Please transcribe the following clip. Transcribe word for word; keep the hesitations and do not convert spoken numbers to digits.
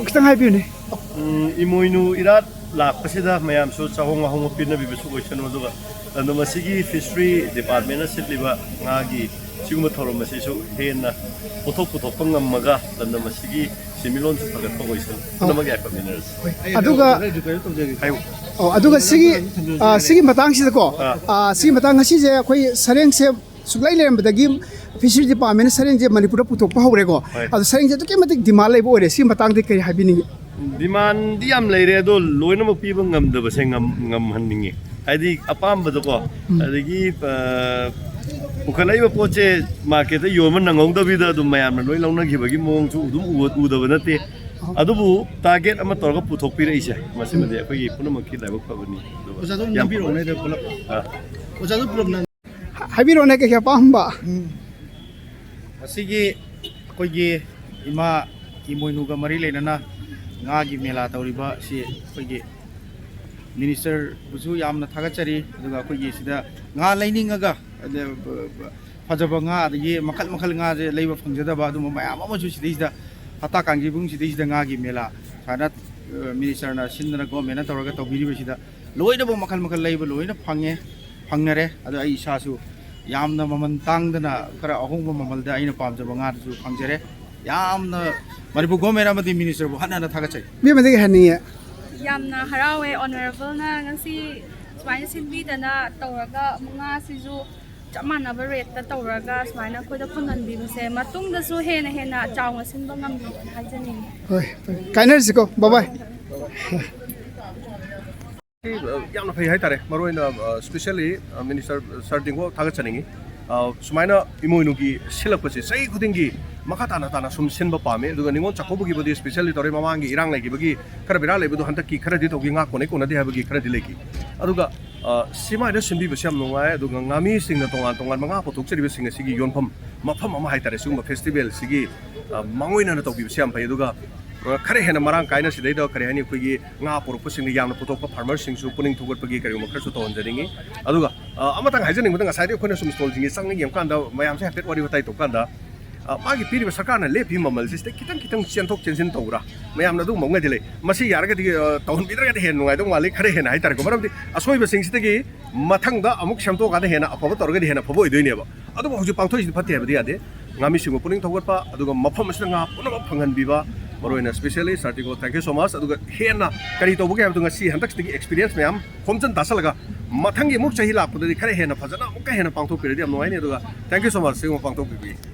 ꯈꯤꯇꯪ ꯍꯥꯏꯕꯤꯌꯨꯅꯦ꯫ ꯎꯝ, ꯏꯃꯣꯏꯅꯨ ꯏꯔꯥꯠ ꯂꯥꯛꯄꯁꯤꯗ ꯃꯌꯥꯝꯁꯨ ꯆꯥꯍꯣꯡ ꯉꯥꯍꯣꯡꯕ ꯄꯤꯅꯕꯤꯕꯁꯨ ꯑꯣꯏꯁꯅꯨ, ꯑꯗꯨꯒ ꯂꯝꯗꯝ ꯑꯁꯤꯒꯤ ꯐꯤꯁꯔꯤ ꯗꯤꯄꯥꯔꯠꯃꯦꯟꯅ ꯁꯤꯠꯂꯤꯕ ꯉꯥꯒꯤ ꯁꯤꯒꯨꯝꯕ ꯊꯧꯔꯝ ꯑꯁꯤꯁꯨ ꯍꯦꯟꯅ ꯄꯣꯠꯊꯣꯛ ꯄꯨꯊꯣꯛꯄ ꯉꯝꯃꯒ ꯂꯝꯗꯝ ꯑꯁꯤꯒꯤ ꯁꯦꯟꯃꯤꯠꯂꯣꯟꯁꯨ ꯐꯒꯠꯄ ꯑꯣꯏꯁꯅꯨ꯫ ꯄꯨꯝꯅꯃꯛ ꯌꯥꯏꯐꯃꯤꯟꯅꯔꯁꯤ꯫ ꯑꯗꯨꯒ, ꯍꯥꯏꯌꯨ꯫ ꯑꯣ, ꯑꯗꯨꯒ ꯁꯤꯒꯤ, ꯑ, ꯁꯤꯒꯤ ꯃꯇꯥꯡꯁꯤꯗꯀꯣ, ꯑꯥ꯫ ꯑ, ꯁꯤꯒꯤ ꯃꯇꯥꯡ, ꯉꯁꯤꯁꯦ ꯑꯩꯈꯣꯏ ꯁꯔꯦꯡꯁꯦ ꯁꯨꯛꯂꯩ ꯂꯩꯔꯝꯕꯗꯒꯤ ꯐꯤꯁꯔꯤ ꯗꯤꯄꯥꯔꯠꯃꯦꯟꯅ ꯁꯔꯦꯡꯁꯦ ꯃꯅꯤꯄꯨꯔꯗ ꯄꯨꯊꯣꯛꯄ ꯍꯧꯔꯦꯀꯣ꯫ ꯍꯣꯏ꯫ ꯑꯗꯣ ꯁꯔꯦꯡꯁꯦ ꯑꯗꯨꯛꯀꯤ ꯃꯇꯤꯛ ꯗꯤꯃꯥꯟ ꯂꯩꯕ ꯑꯣꯏꯔꯦ꯫ ꯁꯤꯒꯤ ꯃꯇꯥꯡꯗ ꯀꯔꯤ ꯍꯥꯏꯕꯤꯅꯤꯡꯉꯤ? ꯗꯤꯃꯥꯟꯗꯤ ꯌꯥꯝ ꯂꯩꯔꯦ, ꯑꯗꯣ ꯂꯣꯏꯅꯃꯛ ꯄꯤꯕ ꯉꯝꯗꯕꯁꯦ ꯉꯝ-, ꯉꯝꯍꯟꯅꯤꯡꯉꯤ꯫ ꯍꯥꯏꯗꯤ ꯑꯄꯥꯝꯕꯗꯣꯀꯣ, ꯎꯝ꯫ ꯑꯗꯒꯤ, ꯑ, ꯄꯨꯈꯠꯂꯛꯏꯕ ꯄꯣꯠꯁꯦ ꯃꯥꯔꯀꯦꯠꯇ ꯌꯣꯟꯕ ꯅꯪꯍꯧꯗꯕꯤꯗ ꯑꯗꯨꯝ ꯃꯌꯥꯝꯅ ꯂꯣꯏ ꯂꯧꯅꯈꯤꯕꯒꯤ ꯃꯑꯣꯡꯁꯨ ꯑꯗꯨꯝ ꯎ-, ꯎꯗꯕ ꯅꯠꯇꯦ꯫ ꯑꯣ꯫ ꯑꯗꯨꯕꯨ ꯇꯥꯔꯒꯦꯠ ꯑꯃ ꯇꯧꯔꯒ ꯄꯨꯊꯣꯛꯄꯤꯔꯛꯏꯁꯦ, ꯃꯁꯤꯃꯗꯤ ꯑꯩꯈꯣꯏꯒꯤ ꯄꯨꯝꯅꯃꯛꯀꯤ ꯂꯥꯏꯕꯛ ꯐꯕꯅꯤ꯫ ꯑꯗꯨꯒ ꯑꯣꯖꯥꯗꯣ ꯑꯗꯨꯝ ꯌꯥꯝ ꯅꯝꯕꯤꯔꯛꯑꯣꯅꯦ, ꯑꯗꯨ ꯄꯨꯂꯞ꯫ ꯑꯥ꯫ ꯑꯣꯖꯥꯗꯣ ꯄꯨꯂꯞ ꯅꯝ-, ꯍꯥꯏꯕꯤꯔꯛꯑꯣꯅꯦ, ꯀꯩꯀꯩ ꯑꯄꯥꯝꯕ? ꯎꯝ꯫ ꯉꯁꯤꯒꯤ ꯑꯩꯈꯣꯏꯒꯤ ꯏꯃꯥ ꯏꯃꯣꯏꯅꯨꯒ ꯃꯔꯤ ꯂꯩꯅꯅ ꯉꯥꯒꯤ ꯃꯦꯂꯥ ꯇꯧꯔꯤꯕ ꯁꯤ ꯑꯩꯈꯣꯏꯒꯤ ꯃꯤꯅꯤꯁꯇꯔꯕꯨꯁꯨ ꯌꯥꯝꯅ ꯊꯥꯒꯠꯆꯔꯤ꯫ ꯑꯗꯨꯒ ꯑꯩꯈꯣꯏꯒꯤ ꯁꯤꯗ ꯉꯥ ꯂꯩꯅꯤꯡꯉꯒ, ꯑꯗ, ꯐꯖꯕ ꯉꯥ, ꯑꯗꯒꯤ ꯃꯈꯜ ꯃꯈꯜ ꯉꯥꯁꯦ ꯂꯩꯕ ꯐꯪꯖꯗꯕ ꯑꯗꯨꯝꯕ ꯃꯌꯥꯝ ꯑꯃꯁꯨ ꯁꯤꯗꯩꯁꯤꯗ ꯍꯞꯇꯥ ꯀꯥꯡꯖꯩꯕꯨꯡ ꯁꯤꯗꯩꯁꯤꯗ ꯉꯥꯒꯤ ꯃꯦꯂꯥ ꯁꯨꯃꯥꯏꯅ, ꯑ, ꯃꯤꯅꯤꯁꯇꯔꯅ ꯁꯤꯟꯗꯅ ꯒꯣꯔꯃꯦꯟꯅ ꯇꯧꯔꯒ ꯇꯧꯕꯤꯔꯤꯕꯁꯤꯗ ꯂꯣꯏꯅꯃꯛ ꯃꯈꯜ ꯃꯈꯜ ꯂꯩꯕ ꯂꯣꯏꯅ ꯐꯪꯉꯦ, ꯐꯪꯅꯔꯦ꯫ ꯑꯗꯣ ꯑꯩ ꯏꯁꯥꯁꯨ ꯌꯥꯝꯅ ꯃꯃꯜ ꯇꯥꯡꯗꯅ ꯈꯔ ꯑꯍꯣꯡꯕ ꯃꯃꯜꯗ ꯑꯩꯅ ꯄꯥꯝꯖꯕ ꯉꯥꯗꯨꯁꯨ ꯐꯪꯖꯔꯦ꯫ ꯌꯥꯝꯅ ꯃꯅꯤꯄꯨꯔ ꯒꯣꯔꯃꯦꯟ ꯑꯃꯗꯤ ꯃꯤꯅꯤꯁꯇꯔꯕꯨ ꯍꯟꯅ ꯍꯟꯅ ꯊꯥꯒꯠꯆꯔꯤ꯫ ꯃꯦꯝ, ꯑꯗꯒꯤ ꯍꯥꯏꯅꯤꯡꯉꯦ꯫ ꯌꯥꯝꯅ ꯍꯔꯥꯎꯋꯦ, ꯑꯣꯅꯔꯦꯕꯜꯅ ꯉꯁꯤ ꯁꯨꯃꯥꯏꯅ ꯁꯤꯟꯕꯤꯗꯅ ꯇꯧꯔꯒ ꯉꯥꯁꯤꯁꯨ ꯆꯞ ꯃꯥꯟꯅꯕ ꯔꯦꯠꯇ ꯇꯧꯔꯒ ꯁꯨꯃꯥꯏꯅ ꯑꯩꯈꯣꯏꯗ ꯐꯪꯍꯟꯕꯤꯕꯁꯦ ꯃꯇꯨꯡꯗꯁꯨ ꯍꯦꯟꯅ ꯍꯦꯟꯅ ꯆꯥꯎꯅ ꯁꯤꯟꯕ ꯉꯝꯕꯤꯌꯣꯅ ꯍꯥꯏꯖꯅꯤꯡꯉꯤ꯫ ꯍꯣꯏ, ꯀꯥꯏꯅꯔꯁꯤꯀꯣ, ꯕꯥꯏ ꯕꯥꯏ꯫ ꯌꯥꯝꯅ ꯐꯩ ꯍꯥꯏꯇꯥꯔꯦ꯫ ꯃꯔꯨꯑꯣꯏꯅ, ꯑ, specially, ꯑ, ꯃꯤꯅꯤꯁꯇꯔ ꯁꯥꯔ ꯇꯦꯡꯒꯣ ꯊꯥꯒꯠꯆꯅꯤꯡꯉꯤ꯫ ꯑ, ꯁꯨꯃꯥꯏꯅ ꯏꯃꯣꯏꯅꯨꯒꯤ ꯁꯤꯜꯂꯛꯄꯁꯦ ꯆꯍꯤ ꯈꯨꯗꯤꯡꯒꯤ ꯃꯈꯥ ꯇꯥꯅ ꯇꯥꯅ ꯁꯨꯝ ꯁꯤꯟꯕ ꯄꯥꯝꯃꯤ꯫ ꯑꯗꯨꯒ ꯅꯤꯉꯣꯜ ꯆꯥꯛꯀꯧꯕꯒꯤꯕꯨꯗꯤ specially ꯇꯧꯔꯦ, ꯃꯃꯥꯡꯒꯤ ꯏꯔꯥꯡ ꯂꯩꯈꯤꯕꯒꯤ ꯈꯔ ꯕꯦꯔꯥ ꯂꯩꯕꯗꯣ ꯍꯟꯗꯛꯀꯤ ꯈꯔꯗꯤ ꯇꯧꯈꯤ, ꯉꯥ ꯀꯣꯟꯅꯩ ꯀꯣꯟꯅꯗꯦ ꯍꯥꯏꯕꯒꯤ ꯈꯔꯗꯤ ꯂꯩꯈꯤ꯫ ꯑꯗꯨꯒ, ꯑ, ꯁꯤꯃꯥꯏꯅ ꯁꯤꯟꯕꯤꯕꯁꯦ ꯌꯥꯝ ꯅꯨꯡꯉꯥꯏ꯫ ꯑꯗꯨꯒ ꯉꯥꯃꯤꯁꯤꯡꯅ ꯇꯣꯉꯥꯟ ꯇꯣꯉꯥꯟꯕ ꯉꯥ ꯄꯨꯊꯣꯛꯆꯔꯤꯕꯁꯤꯡ ꯑꯁꯤꯒꯤ ꯌꯣꯟꯐꯝ ꯃꯐꯝ ꯑꯃ ꯍꯥꯏꯇꯥꯔꯦ, ꯁꯤꯒꯨꯝꯕ ꯐꯦꯁꯇꯤꯚꯦꯜꯁꯤꯒꯤ, ꯑ, ꯃꯥꯡꯑꯣꯏꯅꯅ ꯇꯧꯕꯤꯕꯁꯤ ꯌꯥꯝ ꯐꯩ꯫ ꯑꯗꯨꯒ, ꯑ, ꯈꯔ ꯍꯦꯟꯅ ꯃꯔꯥꯡ ꯀꯥꯏꯅ ꯁꯤꯗꯩꯗ, ꯀꯔꯤ ꯍꯥꯏꯅꯤ, ꯑꯩꯈꯣꯏꯒꯤ ꯉꯥ ꯄꯨꯔꯛꯄꯁꯤꯡꯗ ꯌꯥꯝꯅ ꯄꯨꯊꯣꯛꯄ ꯐꯥꯔꯃꯔꯁꯤꯡꯁꯨ ꯄꯨꯛꯅꯤꯡ ꯊꯧꯒꯠꯄꯒꯤ ꯀꯔꯤꯒꯨꯝꯕ ꯈꯔꯁꯨ ꯇꯧꯍꯟꯖꯅꯤꯡꯉꯤ꯫ ꯑꯗꯨꯒ, ꯑ, ꯑꯃꯇꯪ ꯍꯥꯏꯖꯅꯤꯡꯕꯗ, ꯉꯁꯥꯏꯗꯤ ꯑꯩꯈꯣꯏꯅ ꯁꯨꯝ ꯁ꯭ꯇꯣꯜꯁꯤꯡꯁꯦ ꯆꯪꯉ ꯌꯦꯡꯕꯀꯥꯟꯗ, ꯃꯌꯥꯝꯁꯦ ꯍꯥꯏꯐꯦꯠ ꯋꯥꯔꯤ ꯋꯥꯇꯥꯏ ꯇꯧꯀꯥꯟꯗ, ꯑ, ꯃꯥꯒꯤ ꯄꯤꯔꯤꯕ ꯁꯔꯀꯥꯔꯅ ꯂꯦꯞꯄꯤꯕ ꯃꯃꯜꯁꯤꯗ ꯈꯤꯇꯪ ꯈꯤꯇꯪ ꯆꯦꯟꯊꯣꯛ ꯆꯦꯟꯁꯤꯟ ꯇꯧꯕ꯭ꯔꯥ? ꯃꯌꯥꯝꯅ ꯑꯗꯨꯒꯨꯝꯕ ꯑꯃꯒꯗꯤ ꯂꯩ꯫ ꯃꯁꯤ ꯌꯥꯔꯒꯗꯤ, ꯑ, ꯇꯧꯍꯟꯕꯤꯗ꯭ꯔꯒꯗꯤ ꯍꯦꯟꯅ ꯅꯨꯡꯉꯥꯏꯗꯧ ꯃꯥꯜꯂꯤ, ꯈꯔ ꯍꯦꯟꯅ ꯍꯥꯏꯇꯥꯔꯦꯀꯣ꯫ ꯃꯔꯝꯗꯤ ꯑꯁꯣꯏꯕꯁꯤꯡꯁꯤꯗꯒꯤ ꯃꯊꯪꯗ ꯑꯃꯨꯛ ꯁꯦꯝꯗꯣꯛꯑꯀꯥꯟꯗ ꯍꯦꯟꯅ ꯑꯐꯕ ꯇꯧꯔꯒꯗꯤ ꯍꯦꯟꯅ ꯑꯐꯕ ꯑꯣꯏꯗꯣꯏꯅꯦꯕ꯫ ꯑꯗꯨꯕꯨ ꯍꯧꯖꯤꯛ ꯄꯥꯡꯊꯣꯛꯏꯁꯤꯗꯤ ꯐꯠꯇꯦ ꯍꯥꯏꯕꯗꯤ ꯌꯥꯗꯦ꯫ ꯉꯥꯃꯤꯁꯤꯡꯕꯨ ꯄꯨꯛꯅꯤꯡ ꯊꯧꯒꯠꯄ, ꯑꯗꯨꯒ ꯃꯐꯝ ꯑꯁꯤꯗ ꯉꯥ ꯄꯨꯝꯅꯃꯛ ꯐꯪꯍꯟꯕꯤꯕ, ꯃꯔꯨꯑꯣꯏꯅ specially Sartigo, thank you so much꯫ ꯑꯗꯨꯒ ꯍꯦꯟꯅ ꯀꯔꯤ ꯇꯧꯕꯒꯦ ꯍꯥꯏꯕꯗꯨ ꯉꯁꯤ ꯍꯟꯗꯛꯁꯤꯗꯒꯤ experience ꯃꯌꯥꯝ ꯈꯣꯝꯖꯤꯟ ꯇꯥꯁꯜꯂꯒ ꯃꯊꯪꯒꯤ ꯑꯃꯨꯛ ꯆꯍꯤ ꯂꯥꯛꯄꯗꯗꯤ ꯈꯔ ꯍꯦꯟꯅ ꯐꯖꯅ ꯑꯃꯨꯛꯀ ꯍꯦꯟꯅ ꯄꯥꯡꯊꯣꯛꯄꯤꯔꯗꯤ ꯌꯥꯝ ꯅꯨꯡꯉꯥꯏꯅꯤ꯫ ꯑꯗꯨꯒ thank you so much ꯁꯤꯒꯨꯝꯕ ꯄꯥꯡꯊꯣꯛꯄꯤꯕꯒꯤ꯫